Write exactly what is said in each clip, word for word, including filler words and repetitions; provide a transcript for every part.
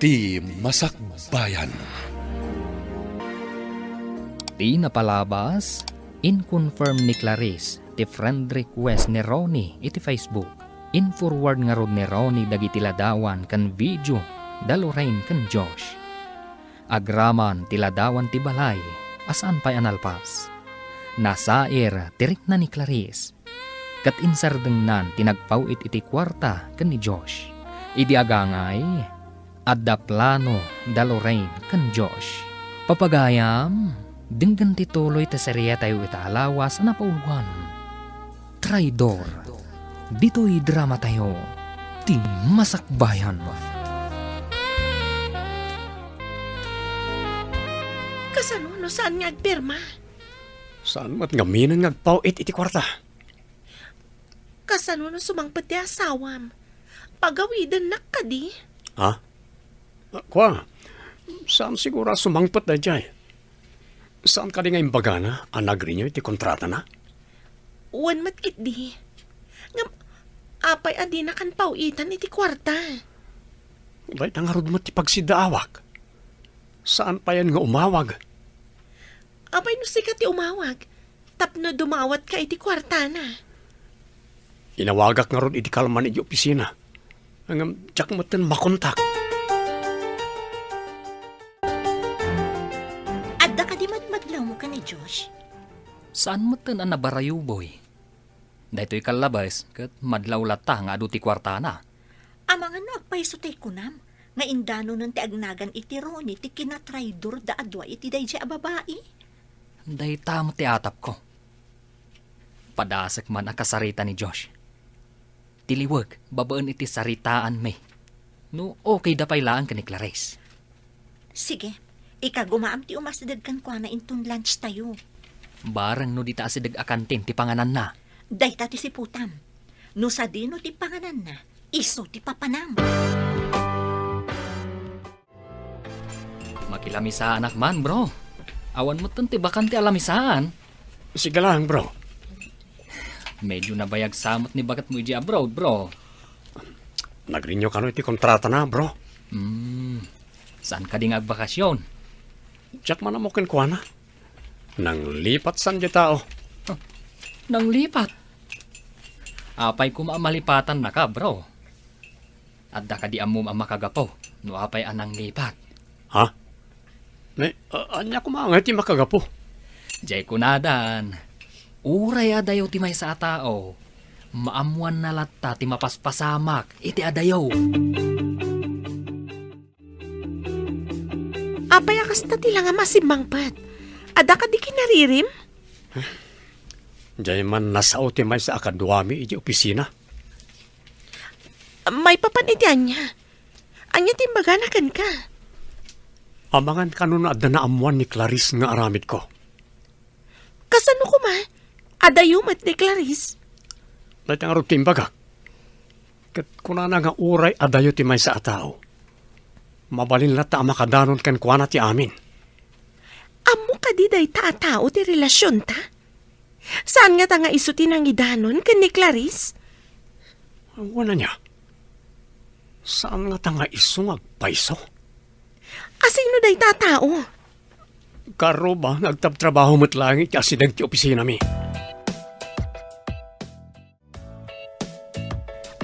Ti Masakbayan. Ti napalabas, in-confirm ni Clarice ti friend request ni Ronnie iti Facebook. In-forward ngarud ni Ronnie dagiti ladawan ken video da Lorraine ken Josh. Agraman ti ladawan ti balay a saan pay a nalpas. Nasair ti rikna ni Clarice. Ket insardengnan ti nagpaw-it iti kuarta ken ni Josh. Idi agangay, adda plano da Lorraine ken Josh. Papagayam, denggen ti tuloy ti serietayo ita a lawas a napauluan. Traidor. Ditoy dramatayo, Ti Masakbayan. Kasano no saan nga agpirma? Saan met ngamin nga agpaw-it iti kuarta? Kasano no sumangpet ti asawam? Pagawidennak kadi? Ha? Ah, kua, saan siguro a sumangpet daydiay? Saan kadi nga imbagana a nagrenew iti kontratana? Wen met ketdi. Ngem, apay a dinakan paw-itan iti kuarta? Dayta ngarud met ti pagsiddaawak. Saan payen nga umawag? Apay no sika ti umawag tapno dumawatka iti kuartana? Inawagak ngarud iti kalman iti opisina. Ngem diak metten makontak. Adda kadi madmadlawmo ken ni Josh? Saan metten a nabarayuboy. Daytoy kallabes ket madlaw latta nga adu ti kuartana. Amangan no agpayso ti kunam nga indanonen ti agnagan iti Ronnie ti kinatraidor da a dua iti daydiay a babai? Dayta met ti atapko. Padasek man a kasarita ni Josh. Tiliwek babaen iti saritaanmi. No okayda pay laeng ken ni Clarice. Sige, ikagumaam ti umasideg kenkuana inton lunch tayo. Bareng no dita asideg a kantin ti pangananna. Dayta ti siputam. No sadino ti pangananna, isu ti papanam. Makilamesaanak man, bro. Awan metten ti bakante a lamesaan. Sige lang, bro. Medyo nabayag sa met ni baketmo idiay abroad, bro. Nagrenew kano iti kontratana, bro? Hmm. Saan kadi nga agbakasyon? Diak man ammo kenkuana. Nanglipat san diay tao. Huh. Nanglipat? Apay koma a malipatannaka, bro? Adda kadi ammom a makagapu no apay a nanglipat? Ha? Ne, a-, ania koma ngay ti makagapu? Diay kunadan, uray adayo ti maysa a tao, maammoanna latta ti mapaspasamak iti adayo. Apay a kasta ti langam a simmangpet? Adda kadi kinaririm? Diay man nasao ti maysa a kaduami iti opisina. Maipapan iti ania? Ania ti imbagana kenka? Amangan kano no adda naammoan ni Clarice nga aramidko. Kasano koma? Adayo met ni Clarice? Dayta ngarud ti imbagak. Ket kunana nga uray adayo ti maysa a tao, mabalin latta a makadanon kenkuana ti amin. Ammo kadi dayta a tao ti relasionta? Saan ngata nga isu ti nangidanon ken ni Clarice? Wen ania? Saan ngata nga isu nga agpayso? Asino dayta a tao? Karuba nga agtabtrabaho met laeng iti asideg ti opisinami.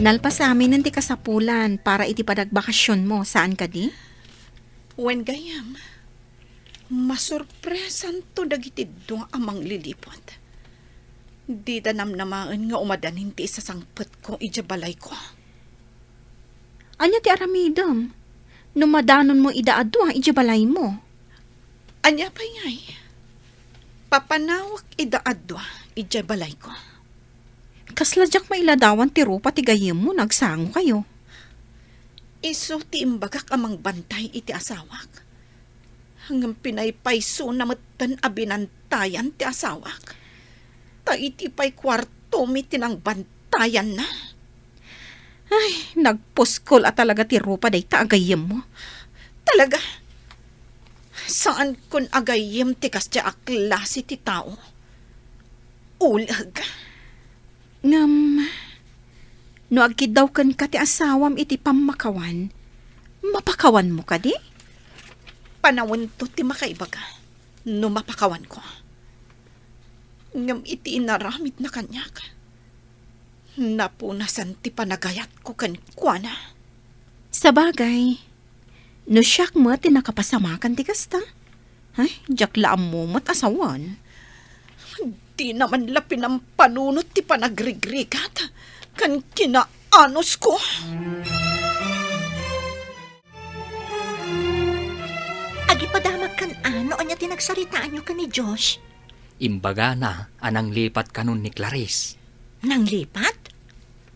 Nalpasaminen ti kasapulan para iti panagbakasionmo, saan kadi? Wen gayyem, masurpresanto dagiti dua a mangliliput. Dida namnamaen nga umadanin ti isasangpetko idiay balayko. Ania ti aramidem no madanonmo ida a dua idiay balaymo? Ania pay ngay? Papanawek ida a dua idiay balayko. Kasla diak mailadawan ti rupa ti gayyemmo no agsangokayo. Isu ti imbagak a mangbantay iti asawak. Ngem pinaypaysona metten a binantayan ti asawak. Ta iti pay kuartomi ti nangbantayanna. Ay, nagpuskol a talaga ti rupa dayta a gayyemmo. Talaga? Saankon a gayyem ti kasdiay a klase ti tao. Uleg. Ngem, no agkiddaw kenka ti asawam iti pammakawan, Mapakawanmo kadi? Panawento ti makaibaga no mapakawanko. Ngem iti inaramidna kaniak, napunasan ti panagayatko kenkuana. Sabagay, no siak met ti nakapasamakan ti kasta, ay, diak la ammo met a sawen. Dina man la pinampanunot ti panagrigrigat ken kinaanosko. Agipadamagkan a no ania ti nagsaritaanyo ken ni Josh? Imbagana a nanglipat kanon ni Clarice. Nanglipat?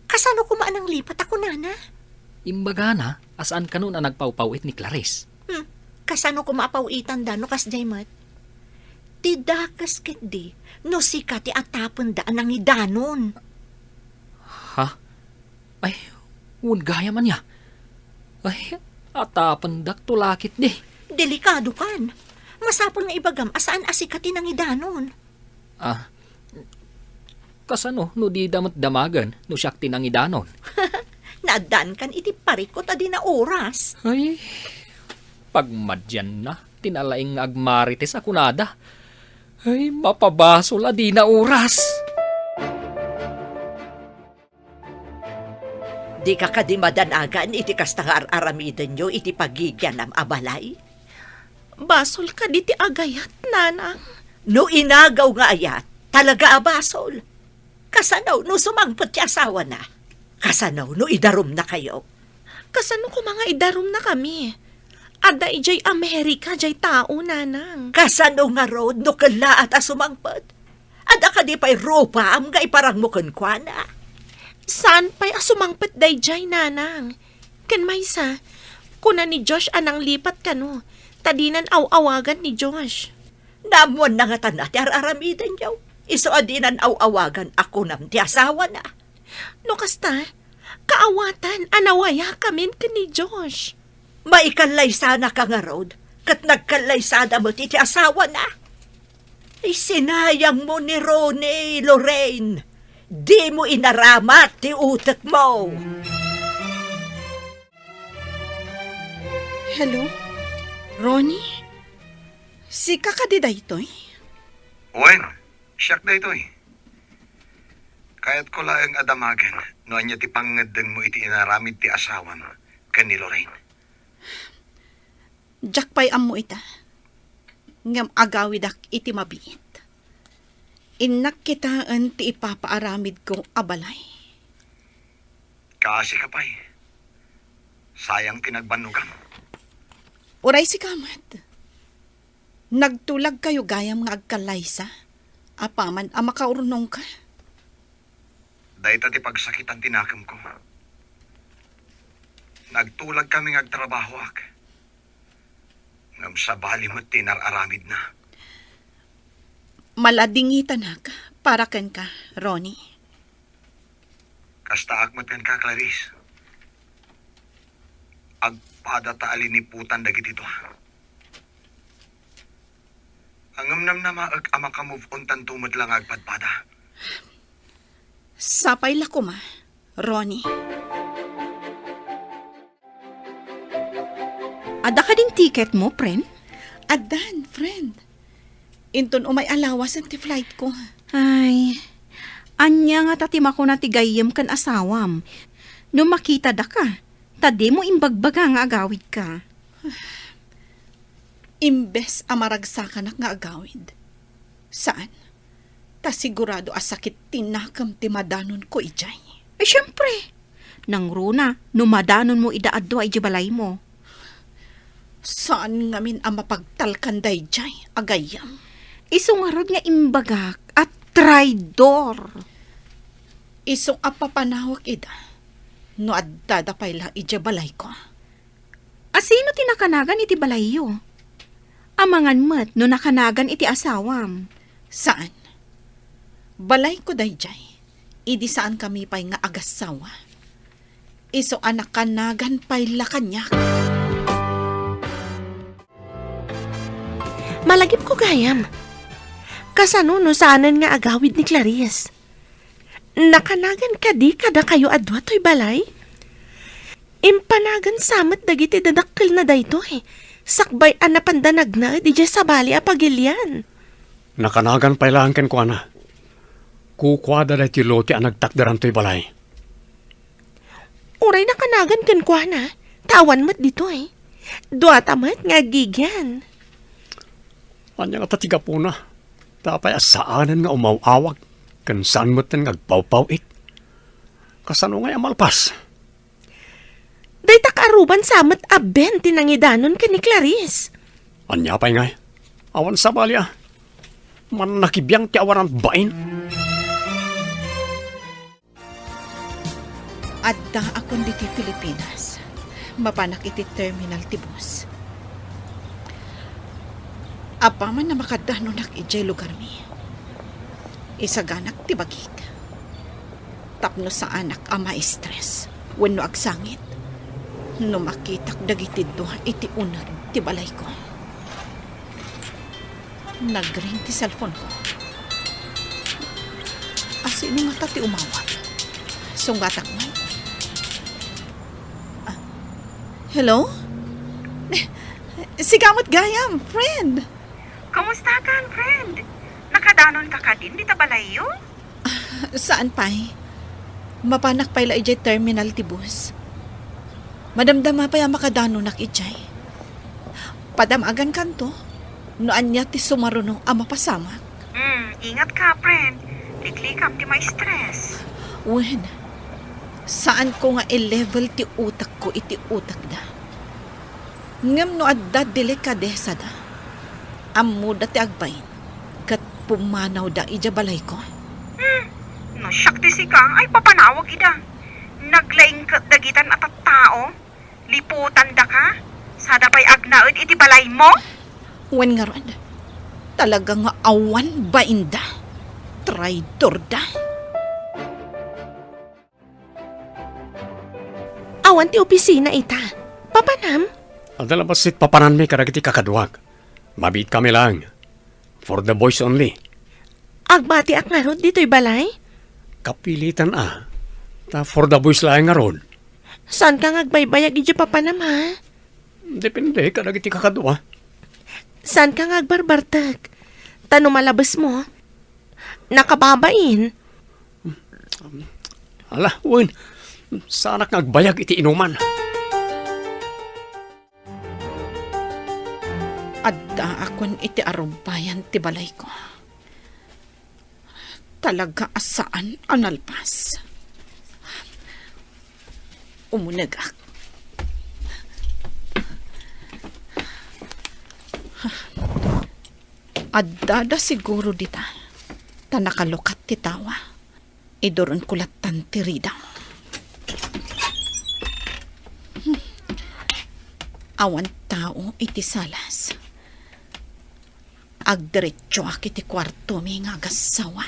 Kasano koma a nanglipat a kunana? Imbagana a saan kanon a nagpawpawit ni Clarice. Hmm, kasano koma a paw-itanda no kasdiay met? Ti dakes ketdi no sika ti atapenda a nangidanon. Ha? Ay, wen gayam ania. Ay, atapendak to laketdi. Delikadokan. Masapul nga ibagam a saan a sika ti nangidanon. Ah, kasano no dida met damagen no siak ti nangidanon? Naaddankan iti parikut a dina oras. Ay, pagmadianna ti nalaing nga agmarites a kunada. Ay, mapabasol a dina oras. Dika kadi madanagan iti kasta nga ar-aramidenyo iti pagigianam a balay? Basol kadi ti agayat, nanang? No inagaw nga ayat, talaga a basol. Kasano no sumangpet ti asawana? Kasano no idarumnakayo? Kasano koma nga idarumnakami? Adda idiay Amerika diay tao, nanang. Kasano ngarud no kellaat a sumangpet? Adda kadi pay rupaam nga iparangmo kenkuana? Saan pay a sumangpet daydiay, nanang? Ken maysa, kuna ni Josh a nanglipat kano, ta dinan aw-awagan ni Josh. Naammoanna ngata ti ar-aramidenyo. Isu a dinan aw-awagan a kunam ti asawana. No kasta, kaawatan a nawayakamin ken ni Josh. Maikallaysanaka ngarud, ket nagkallaysada met iti asawana. Ay, sinayangmo ni Ronnie, Lorraine. Dimo inaramat ti utekmo. Hello? Ronnie? Sika kadi daytoy? Wen, siak daytoy. Kayatko laeng a damagen no ania ti pangngeddengmo iti inaramid ti asawam ken ni Lorraine. Diak pay ammo ita, ngem agawidak iti mabiit. Innak kitaen ti ipapaaramidko a balay. Kaasika pay. Sayang ti nagbannogam. Uray sika met. Nagtulagkayo gayam nga agkallaysa, apaman a makaurnongka. Dayta ti pagsakitan ti nakemko. Nagtulagkami nga agtrabahoak. Ngem sabali met ti inar-aramidna. Maladingitanak para kenka, Ronnie. Kastaak met kenka, Clarice. Agpada ta a liniputan dagiti dua. Ngem namnamaek a maka-move on tanto met la nga agpadpada. Sapay la koma, Ronnie. Adda kadin ticket mo, friend? Addan, friend. Inton umay a lawasen ti flight ko. Ay, ania ngata ti makuna ti gayyem ken asawam no makitadaka, ta dimo imbagbaga nga agawidka? Imbes a maragsakanak nga agawid, saan, ta sigurado a sakit ti nakem ti madanonko idiay. Ay, siempre, nangruna no madanonmo ida a dua idiay balaymo. Saan ngamin a mapagtalkan daydiay a gayyem. Isu ngarud nga imbagak a traidor. Isu a papanawek ida no addada pay la idiay balayko. A sino ti nakanagan iti balayyo? Amangan met no nakanagan iti asawam. Saan? Balayko daydiay, idi saankami pay nga agassawa. Isu a nakanagan pay la kaniak. Malagipko gayam. Kasano no saanen nga agawid ni Clarice? Nakanagan kadi kadakayo a dua toy balay? Impanagan sa met dagiti dadakkelna daytoy, sakbay a napanda nagnaed idiay sabali a pagilian. Nakanagan pay laeng kenkuana. Kukuada daytoy lote a nagtakderan toy balay. Uray nakanagan kenkuana, ta awan met ditoy. Duata met nga aggigyan. Ania ngata ti gapuna? Ta apay a saanen nga umaw-awag, ken saan metten nga agpawpaw-ik? Kasano ngay a malpas? Dayta kaaruban sa met a Ben ti nangidanon ken ni Clarice. Ania pay ngay? Awan sabali a. Mannakibiang ti awanan bain. Addaakon ditoy Pilipinas. Mapanak iti terminal ti bus. Apaman a makadanonak idiay lugarmi, isaganak ti bagik tapno saanak a ma-stress wenno agsangit no makitak dagiti dua iti uneg ti balayko. Nagring ti cellphone-ko. Asino ngata ti umawag? Sungatak man. Ah, hello? Sika met gayam, friend. Kumustakan, friend? Nakadanonka kadin dita balayyo? Saan pay. Mapanak pay la idiay terminal ti bus. Madamdama pay a makadanonak idiay. Padamagankanto no ania ti sumaruno a mapasamak. Hmm, ingatka, friend. Liklikam ti ma-stress. Wen, saanko nga i-level ti utakko iti utakda. Ngem no adda delikadesada, ammoda ti agbain ket pumanawda idiay balayko. Hmm, no siak ti sika, ay papanawag ida. Naglaing ket dagitan a tattao, liputandaka, sada pay agnaed iti balaymo? Wen ngarud, talaga nga awan bainda. Traidorda. Awan ti opisina ita. Papanam? Adda la bassit papananmi kadagiti kakaduak. Mabiitkami laeng. For the boys only. Agbatiak ngarud ditoy balay? Kapilitan a. Ta for the boys laeng ngarud. Saanka nga agbaybayag idiay papanam, ha? Depende kadagiti kakadua. Saanka nga agbarbartek? Ta no malabesmo, nakababain. Ala, wen, saanak nga agbayag iti inuman. Addaakon iti arubayan ti balayko. Talaga a saan a nalpas. Umunegak. Addada siguro dita, ta nakalukat ti tawa. Iduronko lattan ti ridaw. Hmm. Awan tao iti salas. Agdiretsoak iti kuartomi nga agassawa.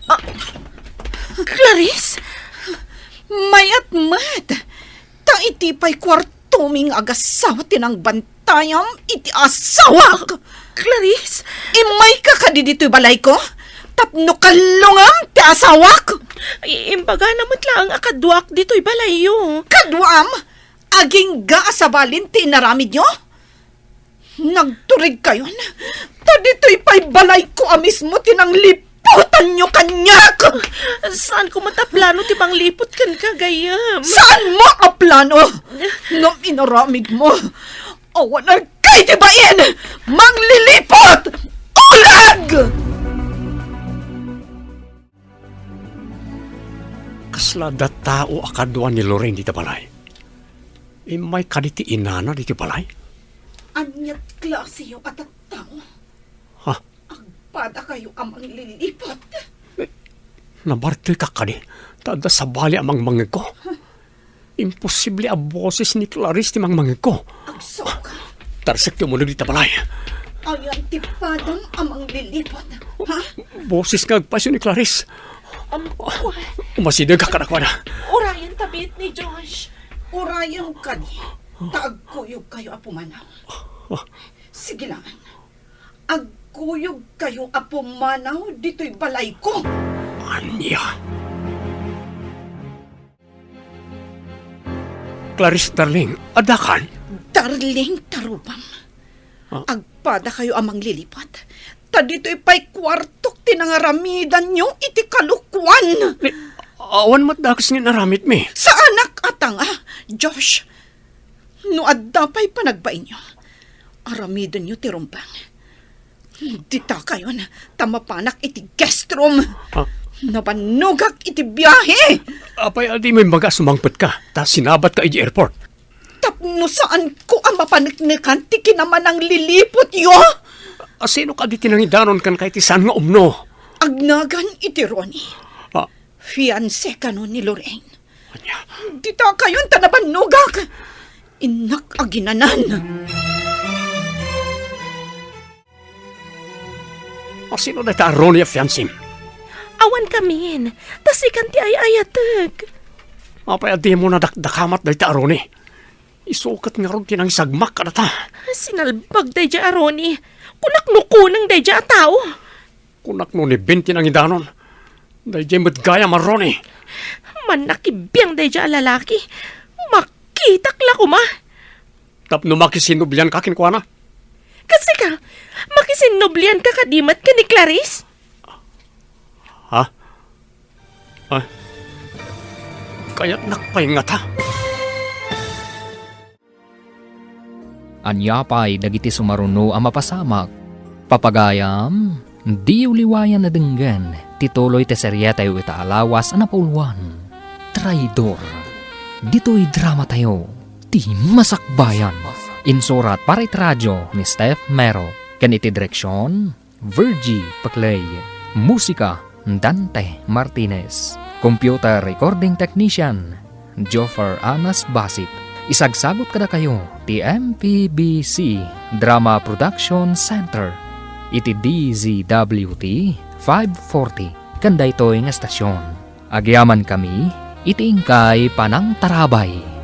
Ah, Clarice? Mayat met! Ta iti pay kuartomi nga agassawa ti nangbantayam iti asawak! Clarice! Immayka kadi ditoy balayko? Tapno kallongam ti asawak! I-, imbagana met laeng a kaduak ditoy balayyo. Kaduam? Agingga a sabalin ti inaramidyo? Nagturigkayon, ta ditoy pay balayko a mismo ti nangliputanyo kaniak! Saanko met a plano ti mangliput kenka, gayyem. Saanmo a plano? Ngem inaramidmo, awan agkay ti bain! Mangliliput! Ulag! Kasla adda tao a kadua ni Lorraine dita balay. Immay kadi ti inana ditoy balay? Aniat klasiyo a tattao? Ha? Agpadakayo a mangliliput? Eh, nabarteka kadi? Ta adda sabali a mangmangegko. Imposible a boses ni Clarice ti mangmangegko. Agsao ka. Tarsek ti umuneg dita balay. Ayan ti padam a mangliliput, ha? Boses nga agpaysyo ni Clarice. Amko. Umasideg ka kadakuada. Urayen ta biit ni Josh. Urayen kadi, ta agkuyogkayo a pumanaw. Sige lang. Ag- Kuyogkayo a pumanaw ditoy balayko. Ania? Clarice, darling, adda kan? Darling, tarubam. Ah. Agpadakayo a manglilipat. Ta ditoy pay kuartok ti nangaramidanyo iti kalokuan. Ni, awan met dakes nga inaramidmi. Saanak a tanga, Josh. No adda pay panagbainyo, aramidenyo ti rumbeng. Dita kayon, ta mapanak iti guest room. Ah. Nabannogak iti biahe. Apay a dimo imbaga a sumangpetka, ta sinabatka iti airport? Tapno saanko a mapaneknekan ti kinamanangliliputyo. A, sino kadi ti nangidanon kenka iti saan nga umno? Agnagan iti Ronnie. Ah. Fiancé kano ni Lorraine. Ania? Dita kayon ta nabannogak. Innak aginanan. A, sino dayta a Ronnie a fiancem? Awan kamin, ta sikan ti ay-ayatek. Apay a dimo nadakdakamat dayta a Ronnie? Isu ket ngarud ti nangisagmak kadata. Sinalbag daydiay a Ronnie. Kunak no kuneng daydiay a tao. Kunak no ni Ben ti nangidanon. Daydiay met gayam a Ronnie. Mannakibiang daydiay a lalaki. Makitak la koma. Tapno makisinnublianka kenkuana? Ket sika, makisinnublianka kadi met ken ni Clarice? Ha? Ay. Kayatnak pay ngata. Ania pay dagiti sumaruno a mapasamak? Papagayam, diyo liwayan a denggen ti tuloy ti serietayo ita a lawas a napauluan, Traidor. Ditoy dramatayo, Ti Masakbayan. Insurat para iti radio ni Steph Mero, ken iti direksion, Virgie Paclay. Musika, Dante Martinez. Computer recording technician, Joffer Anas Basit. Isagsagut kadakayo ti M P B C Drama Production Center iti D Z W T five forty ken daytoy nga stasyon. Agyamankami iti inkay panangtarabay.